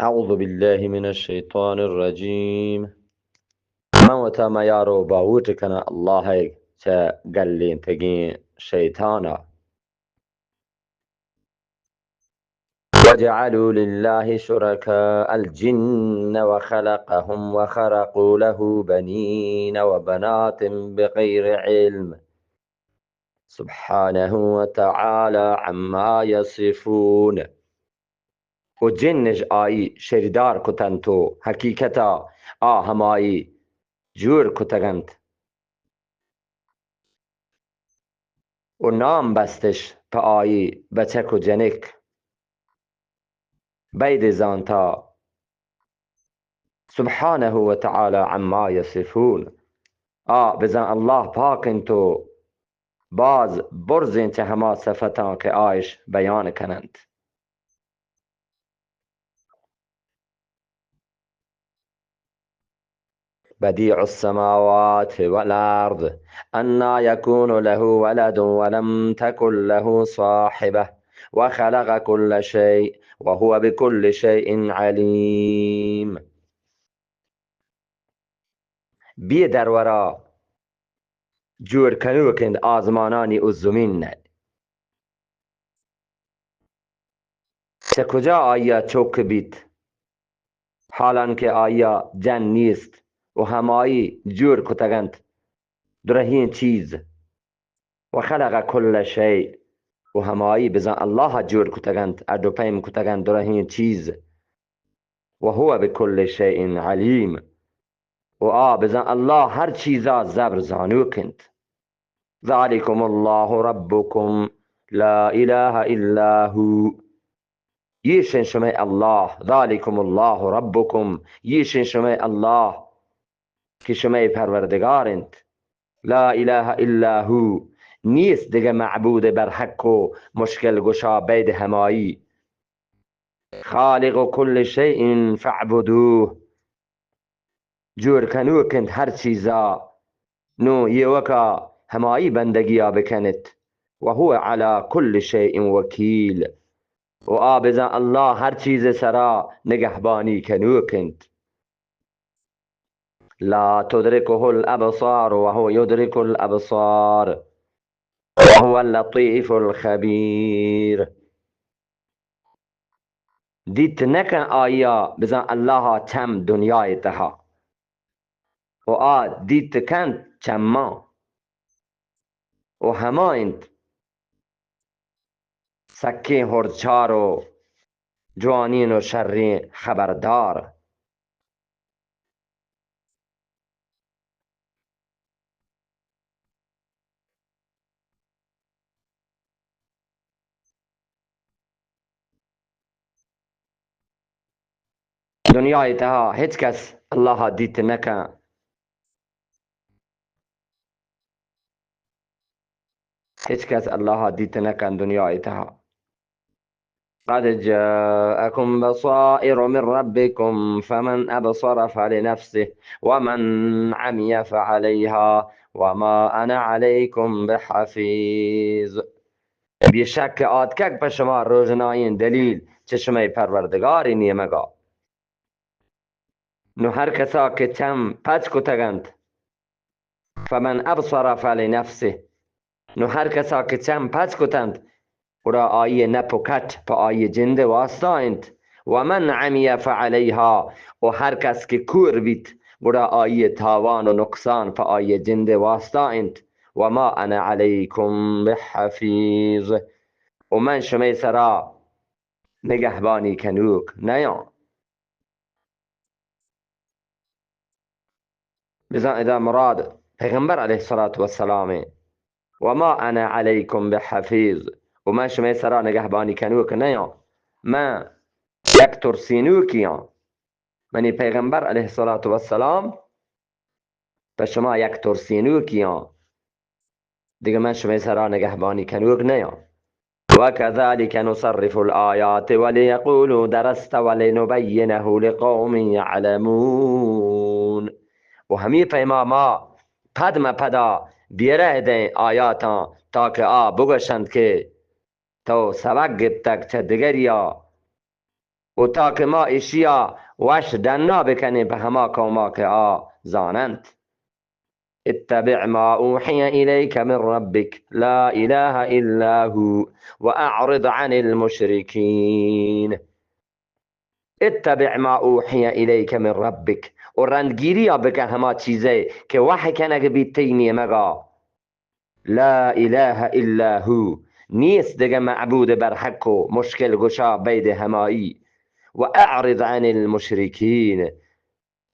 اعوذ باللہ من الشیطان الرجیم. من وتا میار و باہوٹ کناں اللہ ء چہ گلینتگیں شیطان ء. وجعلوا لله شركاء الجن وخلقهم وخرقوا له بنين وبنات بغير علم. سبحانه وتعالى عما يصفون. و جنش آئی شریدار کتنت و حقیقتا آ ہمائی جوڑ کتگنت و نام بستش پہ آئی بچک و جنک. بید زانتا سبحانه وتعالى عما يصفون. آ بزاں اللہ پاک انت و باز برزیں چہ ہما صفتاں کہ آئش بیان کننت. بديع السماوات والأرض أنى يكون له ولد ولم تكن له صاحبة وخلق كل شيء وهو بكل شيء عليم. بے درورا جوڑ کنوک انت آزمانانی و زمین ء. چہ کجا آئی ء چک بیت؟ حالانکہ آئی ء جن نیست و ہمائی جوڑ کتگ انت درہیں چیز. وخلق كل شيء، و ہمائی بزاں اللہ ء جوڑ کتگ انت، اڈ و پیم کتگ انت درہیں چیز. وهو بكل شيء عليم، و آ بزاں اللہ ہر چیزا زبر زانوک انت. ذلكم الله ربكم لا إله إلا هو. ایشیں شمئے اللہ، ذلكم الله ربكم، ایشیں شمئے اللہ کہ شمئے پروردگار انت. لا إله إلا هو، نیست دگہ معبود برحق و مشکل گشا بید ہمائی. خالق كل شيء فاعبدوه، جوڑ کنوک انت ہر چیزا، نوں ایوکا ہمائی بندگیا بکنت. وهو على كل شيء وكيل، و آ بزاں اللہ ہر چیز سرا نگہبانی کنوک انت. لا تدركه الأبصار وهو يدرك الأبصار وهو اللطيف الخبير. دیت نکن آئیا بزاں اللہ ء چم دنیا ء تہا، و آ دیت کنت چماں، و ہما انت سکیں ہرچار و جوانین و شریں خبردار. دنیا ء تہا ہچ کس اللہ ء دیت نہ کن. ہچ کس اللہ ء دیت نہ کن دنیا ء تہا. قد جاءكم بصائر من ربكم فمن أبصر فلنفسه ومن عمي فعليها وما أنا عليكم بحفيظ. بے شک آتکگ پہ شما روژنائیں دلیل چہ شمئے پروردگارے نیمگا. نوں ہر کسا کہ چم پچ کتگ انت، فمن ابصر فلنفسه، نوں ہر کسا کہ چم پچ کت انت، گڑا آئی ء نپ و کٹ پہ آئی ء جند ء واستا انت. ومن عمی فعلیها، و ہر کس کہ کور بیت، گڑا آئی ء تاوان و نقصان پہ آئی ء جند ء واستا انت. وما انا علیکم بحفیظ، و من شمئے سرا نگہبانی کنوک نیاں. بزاں ادا مراد پیغمبر علیہ الصلوۃ والسلام ایں. وما انا علیکم بحفیظ، و من شمئے سرا نگہبانی کنوک نیاں، من یک ترسینوکی آں. منی پیغمبر علیہ الصلوۃ والسلام پہ شما یک ترسینوکی آں. دگہ من شمئے سرا نگہبانی کنوک نیاں. وكذلك نصرف الآيات وليقولوا درست ولنبينه لقوم يعلمون. و ہمے پیما ما پد مہ پدا بیرہ دیں آیاتاں، تاکہ آ بگوشنت کہ تو سبق گپتگ چہ دگریا. و تا کہ ما اشیا وش ڈنا بکنیں پہ ہما قوما کہ آ زاننت. اتبع ما اوحی الیک من ربک لا اله الا هو واعرض عن المشرکین. اتبع ما اوحی الیک من ربک، و رندگیریا بکن ہما چیزے کہ وحی کنگ بیت تئی نیمگا. لا اله الا هو، نیست دگہ معبود برحق و مشکل گشا بید ہمایی. و اعرض عن المشرکین،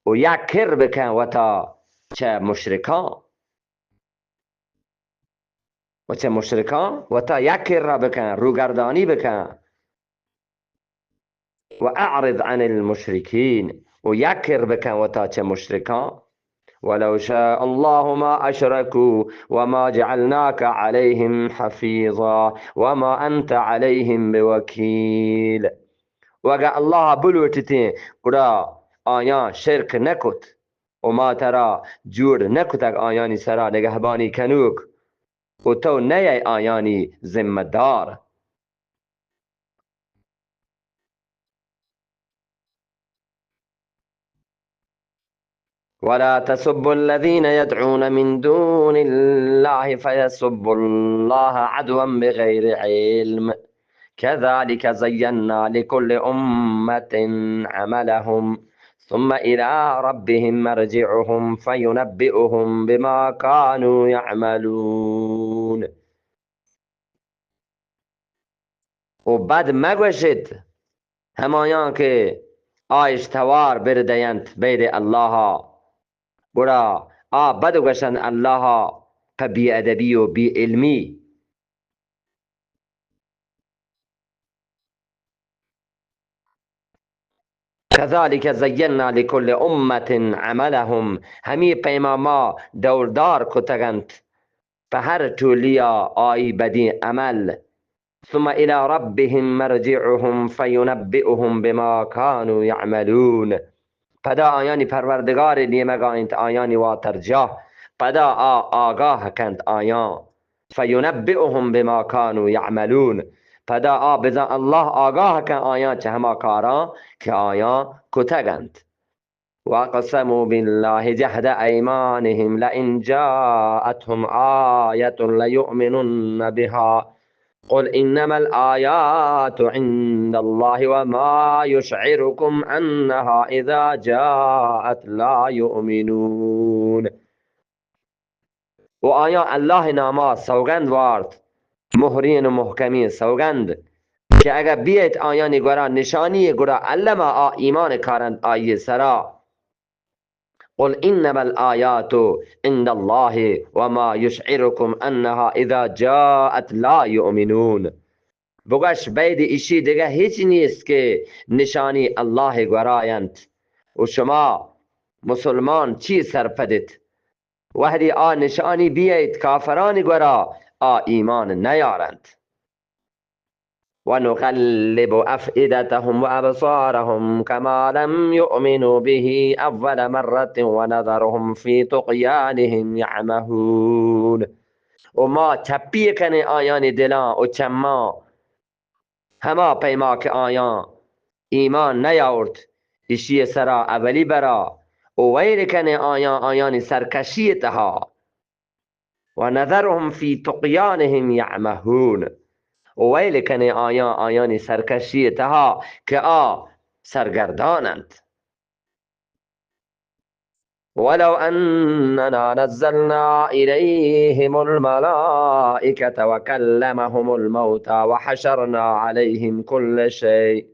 و یک کر بکن وتا چہ مشرکان. و چہ مشرکان وتا یک کر بکن، روگردانی بکن. و اعرض عن المشرکین، و یک کر بکن وتا چہ مشرکان. ولو شاء الله ما اشركوا وما جعلناك عليهم حفيظا وما انت عليهم بوكيل. و اگہ اللہ بلوٹتیں، گڑا آیاں شرک نکت، و ما ترا جوڑ نکتگ آیانی سرا نگہبانی کنوک، و تو نیئے آیانی ذمہ دار. ولا تسبوا الذين يدعون من دون الله فيسبوا الله عدوا بغير علم كذلك زينا لكل أمة عملهم ثم إلى ربهم مرجعهم فينبئهم بما كانوا يعملون. و بد مگوشت ہمایاں کہ آ اش توار بر دینت بید اللہ ءَ، گڑا آ بد گوشنت اللہ ءَ پہ بے ادبی و بے علمی. كذلك زينا لكل أمة عملهم، ہمی پیما ما ڈولدار کتگ انت پہ ہر ٹولی ءَ آئی بدیں عمل. ثم إلى ربهم مرجعهم فينبئهم بما كانوا يعملون. پدا آیانی پروردگار نیمگا انت آیانی واترجاہ، پدا آ آگاہ کنت آیاں. فینبئهم بما کانوا یعملون، پدا آ بزاں اللہ آگاہ کن آیاں چہ ہما کاراں کہ آیاں کتگ انت. واقسموا بالله جهد أيمانهم لئن جاءتهم آية ليؤمنن بها قل إنما الآيات عند الله وما يشعركم أنها إذا جاءت لا يؤمنون. و آیاں اللہ ءِ ناما سوگند وارت، مہرین و محکمین سوگند، کہ اگہ بیئیت آیانی گورا نشانی، گڑا الما آ ایمان کارنت آئی سرا. قل إنما الآيات عند الله وما يشعركم أنها إذا جاءت لا يؤمنون. بگش، بید ایشی دگہ ہچ نیست کہ نشانی اللہ ءِ گورا انت. و شما مسلمان چی سرپد ات؟ وہدی آ نشانی بیئیت کافرانی گورا، آ ایمان نیارنت. ونقلب أفئدتهم وأبصارهم كما لم يؤمنوا به أول مرة ونذرهم في طغيانهم يعمهون. و ما چپی کنیں آیانی دلاں و چماں، ہما پیما کہ آیاں ایمان نیاورت ایشی سرا اولی برا، و ویل کنیں آیاں آیانی سرکشی تہا. ونذرهم في طغيانهم يعمهون. و ویل کنیں آیاں آیانی سرکشی تہا کہ آ سرگردان انت. ولو أننا نزلنا إليهم الملائكة وكلمهم الموتى وحشرنا عليهم كل شيء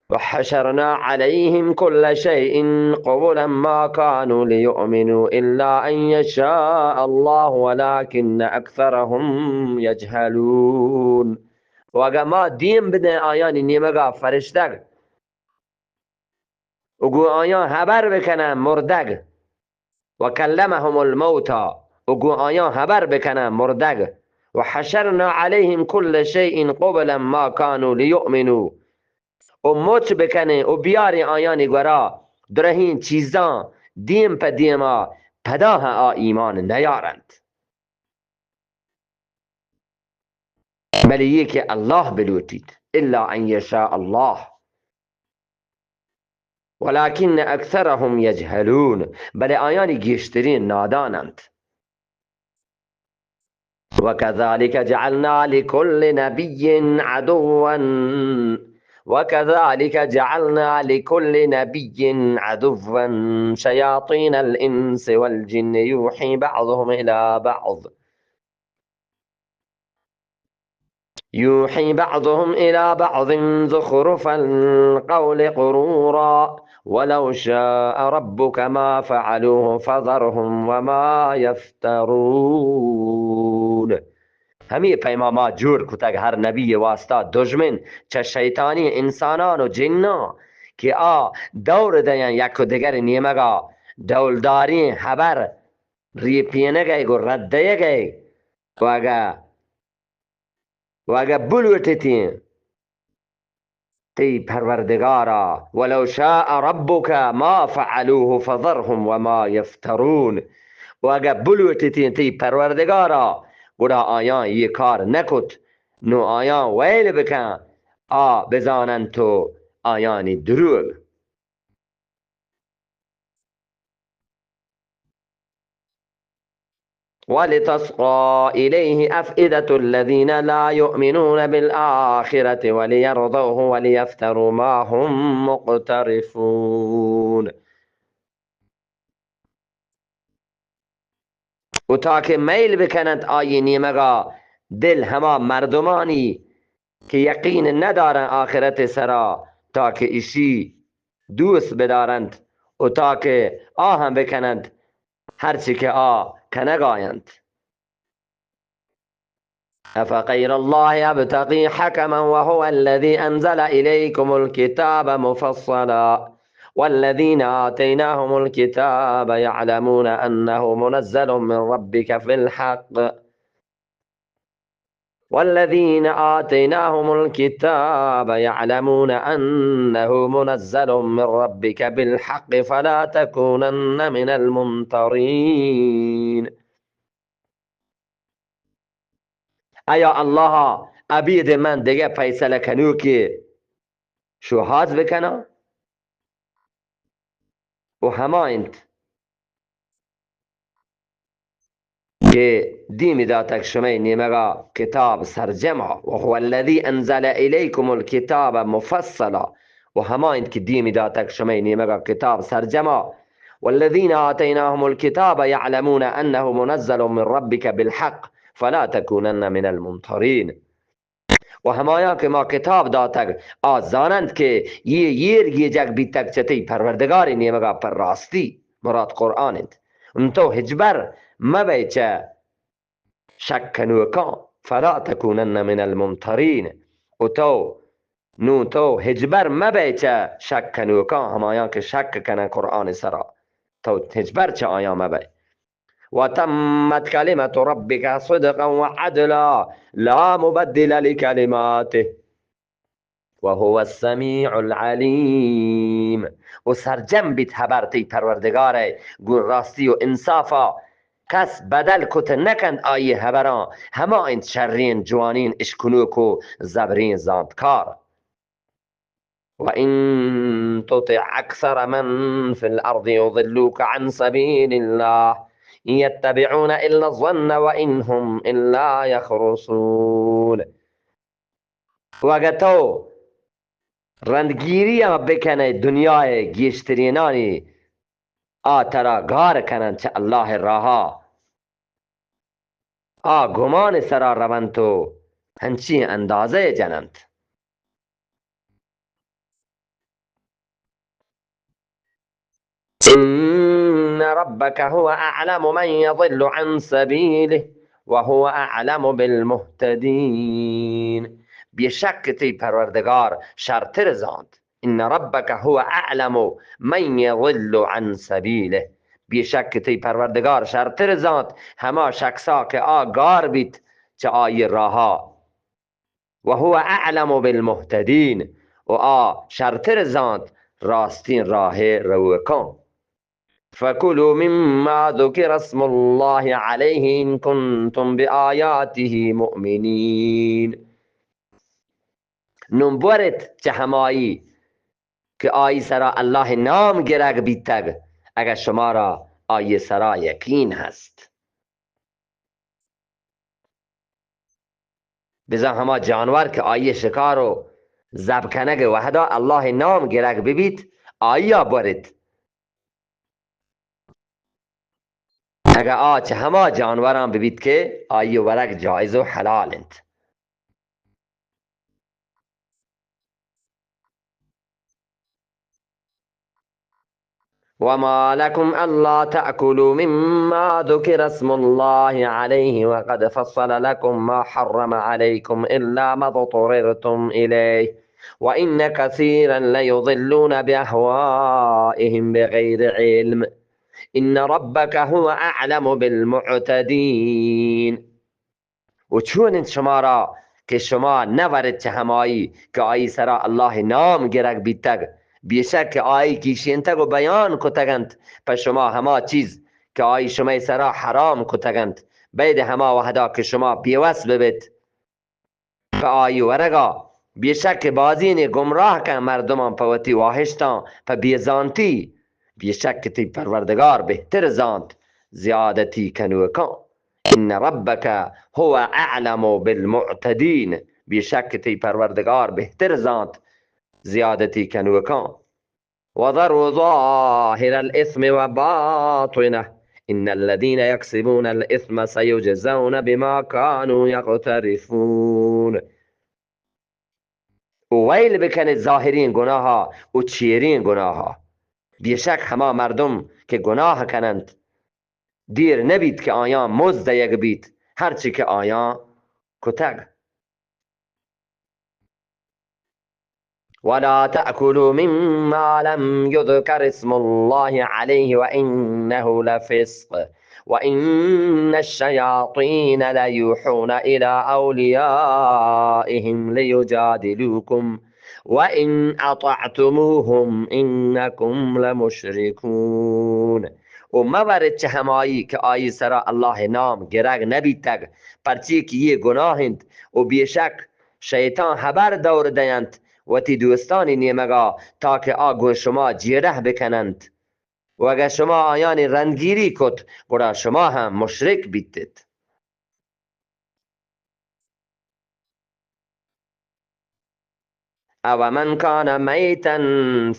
وحشرنا عليهم كل شيء قبلا ما كانوا ليؤمنوا إلا أن يشاء الله ولكن أكثرهم يجهلون. و اگہ ما دیم بدیں آیانی نیمگا فرشتگ، و گوں آیاں ہبر بکناں مردگ، وكلمهم الموتى، و گوں آیاں ہبر بکناں مردگ، وحشرنا عليهم كل شيء قبلا ما كانوا ليؤمنوا، و مچ بکنیں و بیاریں آیانی گورا درہیں چیزاں دیم پہ دیما، پدا ہم آ ایمان نیارنت. بلے یہ کہ اللہ بلوٹیت، إلا أن يشاء الله ولكن أكثرهم يجهلون، بلے آیانی گیشترین نادان انت. وكذلك جعلنا لكل نبي عدوا، وكذلك جعلنا لكل نبي عدوا شياطين الإنس والجن يوحي بعضهم إلى بعض، يوحي بعضهم إلى بعض زخرف القول غرورا ولو شاء ربك ما فعلوه فذرهم وما يفترون. ہمے پیما ما جوڑ کتگ ہر نبی واسطہ دژمن چہ شیطانی انسانان و جناں کہ آ دور دیاں یک و دگر نیمگا ڈولداریں ہبر ریپینگ ء گوں رد دئیگ ء. و اگہ، و اگہ بلوٹتیں تئی پروردگارا، ولو شاء ربك ما فعلوه فذرهم وما يفترون، و اگہ بلوٹتیں تئی پروردگارا، گڑا آیاں یہ کار نکت، نو آیاں ویل بکن، آ بزاننت و آیانی دروگ. ولتصغى إليه أفئدة الذين لا يؤمنون بالآخرة وليرضوه وليفتروا ما هم مقترفون. و تا کہ میل بکننت آئی نیمگا دل ہما مردمانی کہ یقین ندارن آخرت سرا، تا کہ اشی دوست بدارنت و تا کہ آ ہم بکننت ہرچی کہ آ کنگا انت. أفغير الله أبتغي حكما وهو الذي أنزل إليكم الكتاب مفصلا والذين آتيناهم الكتاب يعلمون أنه منزل من ربك في الحق والذين آتيناهم الكتاب يعلمون أنه منزل من ربك بالحق فلا تكونن من الممترين. ایا اللہ، ابید من دگہ فیصلہ کنوکے شوہاز بکناں؟ و ہما انت کہ دیمی داتگ شمئے نیمگا کتاب سرجما، وهو الذي أنزل إليكم الكتاب مفصلا، و ہما انت کہ دیمی داتگ شمئے نیمگا کتاب سرجما، والذين آتيناهم الكتاب يعلمون أنه منزل من ربك بالحق فلا تكونن من الممترين. و ہمایاں کہ ما کتاب داتگ، آ زاننت کہ یہ ایر گیجگ بیتگ چہ تئی پروردگارے نیمگا پر راستی، مراد قرآن انت. ان تو ہچبر مبئے چہ شک کنوکاں، فلا تکونن من الممترین. و تو، نوں تو ہچبر مبئے چہ شک کنوکاں، ہمایاں کہ شک کنن قرآن سرا، تو ہچبر چہ آیاں مبئے. وتمت كلمة ربك صدقا وعدلا لا مبدل لكلماته وهو السميع العليم. و سرجم بیت ہبر تئی پروردگار ء گوں راستی و انصافا، کس بدل کت نکنت آئی ہبراں، ہما انت شرین جوانین اشکنوک و زبرین زانتکار. وإن تطع أكثر من في الأرض يضلوك عن سبيل الله إن يتبعون إلا الظن وإن هم إلا يخرصون. و اگہ تو رندگیریاں بکنئے دنیائے گیشترینانی، آ ترا گار کننت چہ اللہ راہا، آ گمان سرا رونت و ہنچیں اندازہ جننت. إن ربك هو أعلم من يضل عن سبيله وهو أعلم بالمهتدين. بے شک تئی پروردگار شرتر زانت. إن ربك هو أعلم من يضل عن سبيله. بے شک تئی پروردگار شرتر زانت ہما شخصا کہ آ گار بیت چہ آئی راہا. وهو أعلم بالمهتدين، و آ شرتر زانت راستیں راہ ء روکاں. فكلوا مما ذكر اسم الله عليه إن كنتم بآياته مؤمنين. نوں بورت چہ ہمائی کہ آئی سرا اللہ نام گرگ بیتگ، اگہ شمارا آئی سرا یقین ہست۔ بزاں ہما جانور کہ آئی شکار و زب کنگ وہدا اللہ نام گرگ ببیت، آئیا بورت۔ اگہ آ چہ ہما جانوراں ببیت کہ آئی ورگ جائز و حلال انت۔ وما لكم ألا تأكلوا مما ذكر اسم الله عليه وقد فصل لكم ما حرم عليكم إلا ما اضطررتم إليه وإن كثيرا ليضلون بأهوائهم بغير علم إن ربك هو أعلم بالمعتدين. و چون انت شمارا کہ شما نہ ورت چہ ہمائی کہ آئی سرا اللہ نام گرگ بیتگ، بے شک کہ آئی کیشینتگ و بیان کتگ انت پہ شما ہما چیز کہ آئی شمئے سرا حرام کتگ انت، بید ہما وہدا کہ شما بیوس ببت پہ آئی ورگا۔ بے شک کہ بازینے گمراہ کن مردمان پہ وتی واہشتاں پہ بے زانتی۔ بے شک کہ تئی پروردگار بہتر زانت زیادتی کنوکاں۔ ان ربک هو اعلم بالمعتدین۔ بے شک کہ تئی پروردگار بہتر زانت زیادتی کنوکاں۔ وذروا ظاهر الإثم وباطنه إن الذين يكسبون الإثم سيجزون بما كانوا يقترفون۔ و ویل بکنت ظاہریں گناہا و چیریں گناہا۔ بے شک ہما مردم کہ گناہ کننت، دیر نبیت کہ آیاں مزد دئیگ بیت، ہرچی کہ آیاں کتگ۔ ولا تأكلوا مما لم يذكر اسم الله عليه وإنه لفسق وإن الشياطين ليوحون إلى أوليائهم ليجادلوكم وإن أطعتموهم إنكم لمشركون۔ و مہ ورت چہ ہمائی کہ آئی سرا اللہ نام گرگ نبیتگ، پرچی کہ یہ گناہ انت، و بے شک شیطان ہبر دور دینت وتی دوستانی نیمگا، تاکہ آ گوں شما جیڑہ بکننت۔ و اگہ شما آیانی رندگیری کت، گڑا شما ہم مشرک بیتت۔ أومن كان ميتا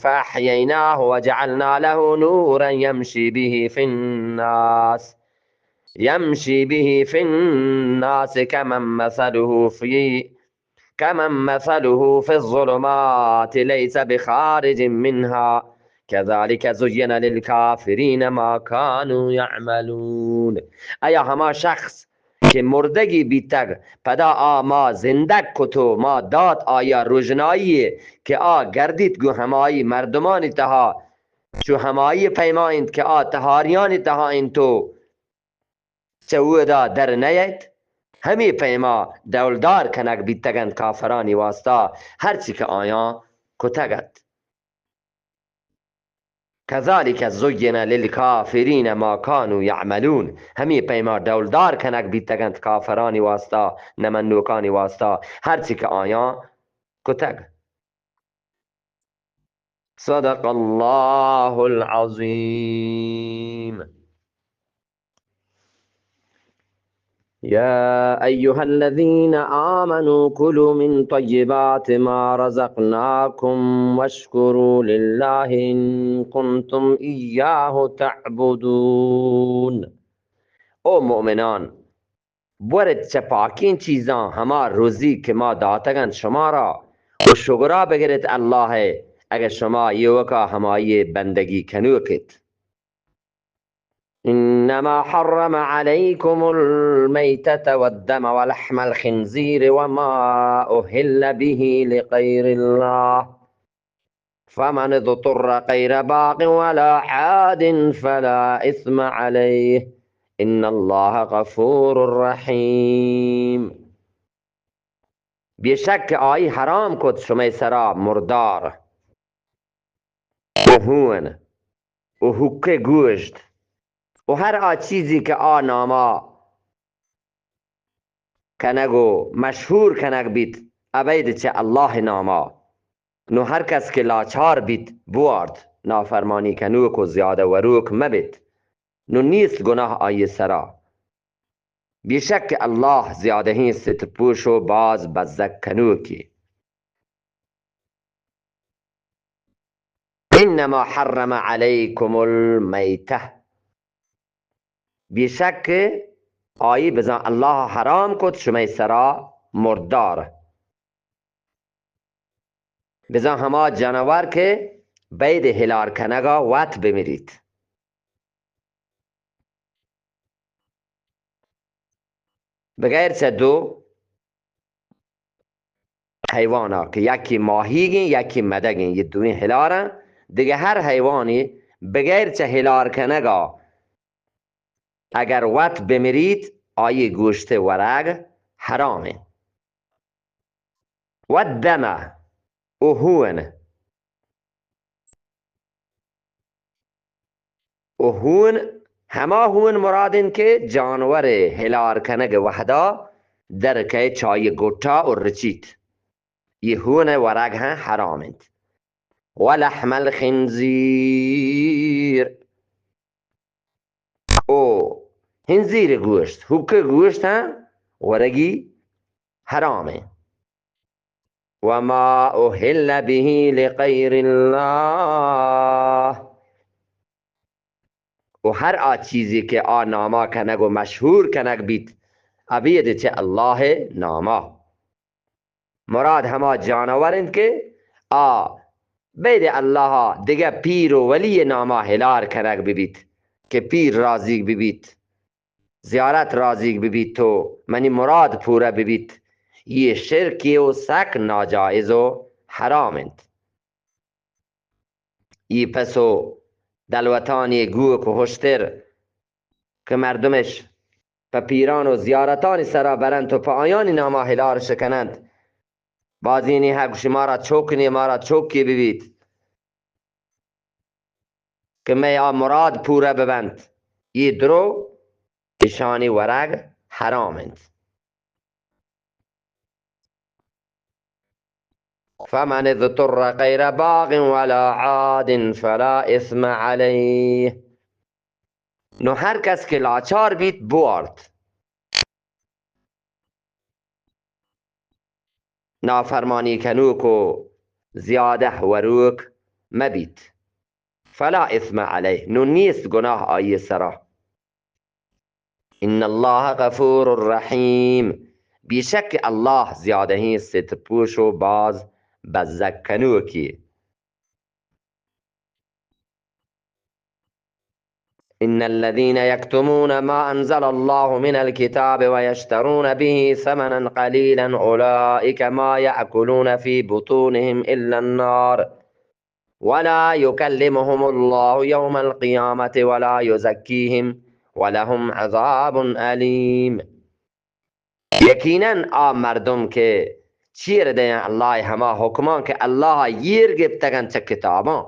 فأحييناه وجعلنا له نورا يمشي به في الناس، يمشي به في الناس كمن مثله في كمن مثله في الظلمات ليس بخارج منها كذلك زين للكافرين ما كانوا يعملون۔ آیا ہما شخص کہ مردگی بیتگ، پدا آ ما زندگ کت و ما دات آیا روژنائی کہ آ گردیت گوں ہمائی مردمانی تہا، چو ہمائی پیما انت کہ آ تہاریانی تہا انت و چہ اودا در نیایت، ہمے پیما ڈولدار کنگ بیتگ انت کافرانی واسطہ ہرچی کہ آیاں کتگ ات۔ كذلك زين للكافرين ما كانوا يعملون۔ ہمے پیما ڈولدار کنگ بیتگ انت کافرانی واسطہ، نمنوکانی واسطہ، ہرچی کہ آیاں کتگ۔ صدق الله العظيم. يا أيها الذين آمنوا كلوا من طيبات ما رزقناكم واشكروا لله إن كنتم إياه تعبدون۔ او مؤمنان، بورت چہ پاکیں چیزاں ہما روزی کہ ما داتگ انت شمارا، و شگرا بگرت اللہ ء، اگہ شما ایوکا ہمائی بندگی کنوک ات۔ إنما حرم عليكم الميتة والدم ولحم الخنزير وما أهل به لغير الله فمن اضطر غير باغ ولا عاد فلا إثم عليه إن الله غفور رحيم۔ بے شک کہ آئی حرام کت شمئے سرا مردار و ہون و حکے گوشت و ہر آ چیزی کہ آ ناما کنگ و مشہور کنگ بیت، ابید چہ اللہ ناما۔ نو ہر کس کہ لاچار بیت، بوارت، نافرمانی کنوک و زیادہ وروک مبیت، نو نیست گناہ آئی سرا۔ بیشک کہ اللہ زیادہیں ستر پوش و باز بزگ کنوکے۔ انما حرم علیکم المیتہ، بیشک کہ آئی بزاں اللہ حرام کت شمئے سرا مردار، بزاں ہما جانور کہ بید ہلار کنگا وت بمریت۔ بغیر چہ دو حیوانا کہ یکی ماہیگیں، یکی مدگیں، یہ دوئیں ہلاراں، دگہ ہر حیوانی بغیر چہ ہلار کنگا اگر وت بمریت، آئی گوشت ورگ حرام انت۔ والدم، و ہون، و ہون، ہما ہون مراد انت کہ جانور ہلار کنگ وہدا در کئے چائی گٹا و رچیت، یہ ہون ورگ ہم حرام انت۔ ولحم الخنزیر، او ہنزیر گوشت، ہوک گوشت ہم ورگی حرام انت۔ وما اہل به لغیر اللہ، و ہر آ چیزی کہ آ ناما کنگ و مشہور کنگ بیت، ابید چہ اللہ ناما۔ مراد ہما جانور انت کہ آ بید اللہ دگہ پیر و ولی ناما ہلار کنگ ببیت کہ پیر راضیگ ببیت، زیارت راضیگ ببیت و منی مراد پورہ ببیت، یہ شرکے و سک ناجائز و حرام انت۔ ای پس و دلوتانی گوک و ہشتر کہ مردمش پہ پیران و زیارتانی سرا برنت و پہ آیانی ناما ہلارش کننت۔ بازینی ہا گوشی مارا چوک نی، مارا چوکی ببیت کہ مئے آ مراد پورہ ببنت۔ ای درو اشانی ورگ حرام انت۔ فمن اضطر غیر باغ ولا عاد فلا اثم علیہ۔ نو ہر کس کہ لاچار بیت، بوارت، نافرمانی کنوک و زیادہ وروک مبیت۔ فلا اثم علیہ، نو نیست گناہ آئی سرا۔ ان اللہ غفور رحیم، بیشک اللہ زیادہیں ستر پوش و باز بزگ کنوکی۔ ان الذين يكتمون ما انزل الله من الكتاب ويشترون به ثمنا قليلا اولئك ما يأكلون في بطونهم الا النار ولا يكلمهم الله يوم القيامة ولا يزكيهم ولهم عذاب أليم۔ یقیناً آ مردم کہ چیر دیاں اللہ ہما حکماں کہ اللہ ایر گپتگن چہ کتاباں۔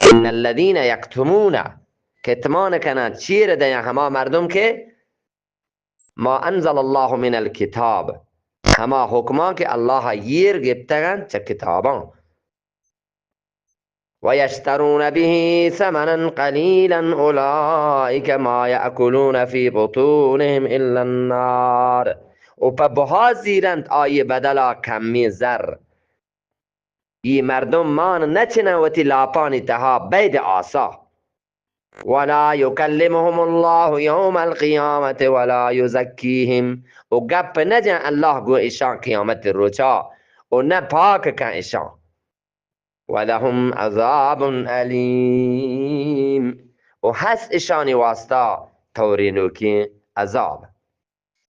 ان الذين يكتمون، کتمان کناں، چیر دیاں ہما مردم کہ ما انزل الله من الكتاب، ہما حکماں کہ اللہ ایر گپتگن چہ کتاباں۔ ويشترون به ثمنا قليلا أولئك ما يأكلون في بطونهم إلا النار۔ و پہ بہا زیرنت آئی بدلا کمی زر۔ ای مردم مان نچنن وتی لاپانی تہا بید آسا۔ ولا يكلمهم الله يوم القيامة ولا يزكيهم، و گپ نجن اللہ گوں اشان قیامت روچا، و نہ پاک کن اشان۔ ولهم عذاب أليم، و ہست اشانی واسطہ تورینوکیں عذاب۔